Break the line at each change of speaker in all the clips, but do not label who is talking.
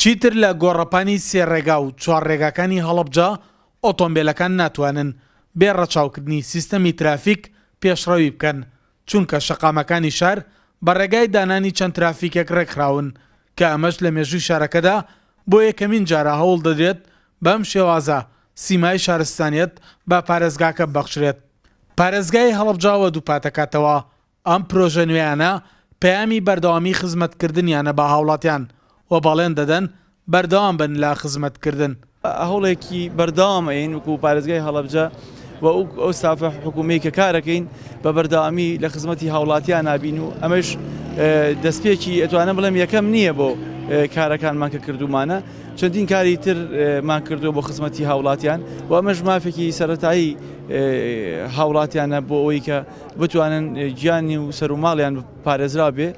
چیتر لە گۆڕەپانی سێ ڕێگا و چوار ڕێگاکانی هەڵەبجە ئۆتۆمبێلەکان ناتوانن بێ ڕەچاوکردنی سیستەمی ترافیک پێشڕەوی بکەن، چونکە شەقامەکانی شار بە ڕێگای دانانی چەند ترافیکێک ڕێکخراون، کە ئەمەش لە مێژووی شارەکەدا بۆ یەکەمین جارە هەوڵ دەدرێت بەم شێوازە سیمای شارستانیەت بە پارێزگاکە ببەخشرێت. پارێزگای هەڵەبجە ئەوە دووپاتدەکاتەوە، ئەم پرۆژە نوێیانە پەیامی بەردەوامی خزمەتکردنیانە بە هاوڵاتیان و بەڵێن دەدەن بەردەوام بن لە خزمەتکردن.
هەوڵێکی بەردەوام ئەین وەکو پارێزگای هەڵەبجە و ئەو ستافە حکومیەی کە کارەکەین بە بەردەوامی لە خزمەتی هاوڵاتیان نابین و ئەمەش دەستپێکی ئەتوانم بڵێم یەکەم نییە بۆ کارەکانمان کە کردومانە چەندین کاری ترمان کردووە بۆ خزمەتی هاوڵاتیان و ئەمەش مافێکی سەرەتایی هاوڵاتیانە بۆ ئەوەی کە بتوانن گیانی و سەر و ماڵیان پارێزراو بێ.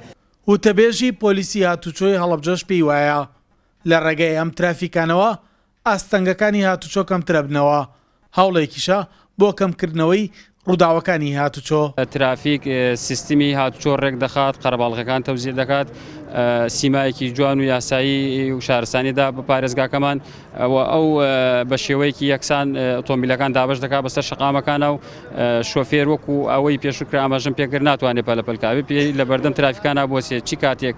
وتەبێژی پۆلیسی هاتوچۆی هەڵەبجەش پێی وایە، لە ڕێگەی ئەم ترافیکانەوە ئاستەنگەکانی هاتوچۆ کەمترەبنەوە، هەوڵێکیشە بۆ کەمکردنەوەی ڕووداوەکانی هاتوچۆ.
ترافیک سیستمی هاتوچۆ ڕێکدەخات، قەرەباڵغەکان تەوزیع دەکات، سیمایەکی جوان و یاسایی و شارستانی دا بە پارێزگاکەمان و ئەو بە شێوەیەکی یەکسان ئۆتۆمبیلەکان دابەش دەکات بەسەر شەقامەکانە و شۆفێر وەکو ئەوەی پێشوو کرا ئاماژەم پێکرد ناتوانێت پەلەپەل کا بێ پێی لە بەردەم ترافیکانە بۆسێت چی کاتێک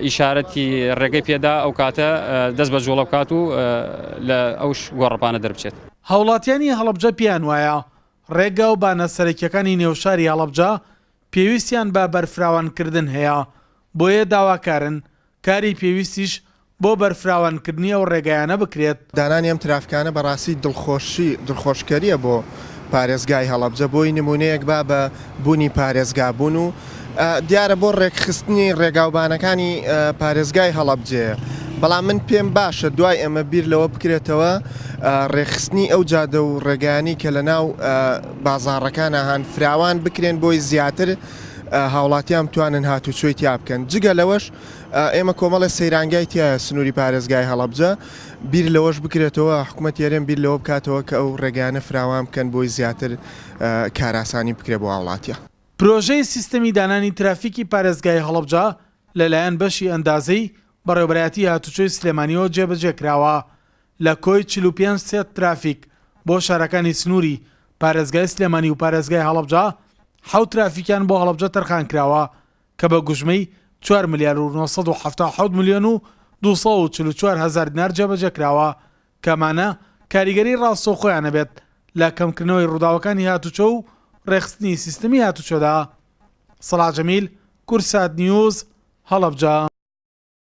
ئیشارەتی ڕێگەی پێدا ئەو کاتە دەست بە جوڵە بکات و لە ئەو گۆڕەپانە دەربچێت.
هاوڵاتیانی هەڵەبجە پێیان وایە ڕێگا و بانە سەرەکیەکانی نێو شاری هەڵەبجە پێویستیان بە بەرفراوانکردن هەیە، بۆیە داواکارن کاری پێویستیش بۆ بەرفراوانکردنی ئەو ڕێگایانە بکرێت.
دانانی ئەم ترافکانە بەڕاستی دڵخۆشی دڵخۆشکەریە بۆ پارێزگای هەڵەبجە بۆی نمونەیەک با بە بونی پارێزگا بوون و دیارە بۆ ڕێکخستنی ڕێگاوبانەکانی پارێزگای هەڵەبجەیە بەڵام من پێم باشە دوای ئەمە بیر لەوە بکرێتەوە ڕێکخستنی ئەو جادە و ڕێگایانی کە لە ناو بازاڕەکانە هەن فراوان بکرێن بۆی زیاتر هاوڵاتیان بتوانن هاتوچۆی تیا بکەن جگە لەوەش ئێمە کۆمەڵێ سەیرانگای تیایە سنووری پارێزگای هەڵەبجە، بیر لەوەش بکرێتەوە حکومەتی هەرێم بیر لەوە بکاتەوە کە ئەو ڕێگایانە فراوان بکەن بۆی زیاتر کارئاسانی بکرێت بۆ هاوڵاتیان.
پرۆژەی سیستەمی دانانی ترافیکی پارێزگای هەڵەبجە لەلایەن بەشی ئەندازەی بەڕێوەبەرایەتی هاتوچۆی سلێمانیەوە جێبەجێکراوە، لە کۆی 45 سێت ترافیک بۆ شارەکانی سنووری پارێزگای سلێمانی و پارێزگای هەڵەبجە، حەوت ترافیکیان بۆ هەڵەبجە تەرخانکراوە کە بە گوژمەی چوار ملیار و 977 ملیۆن و 244 هەزار دینار جێبەجێ کراوە، کە ئەمانە کاریگەری ڕاستەوخۆیان ئەبێت لە کەمکردنەوەی ڕووداوەکانی هاتوچۆ و ڕێکخستنی سیستمی هاتوچۆدا. سەڵاح جەمیل، کوردسات نیوز، هەڵەبجە.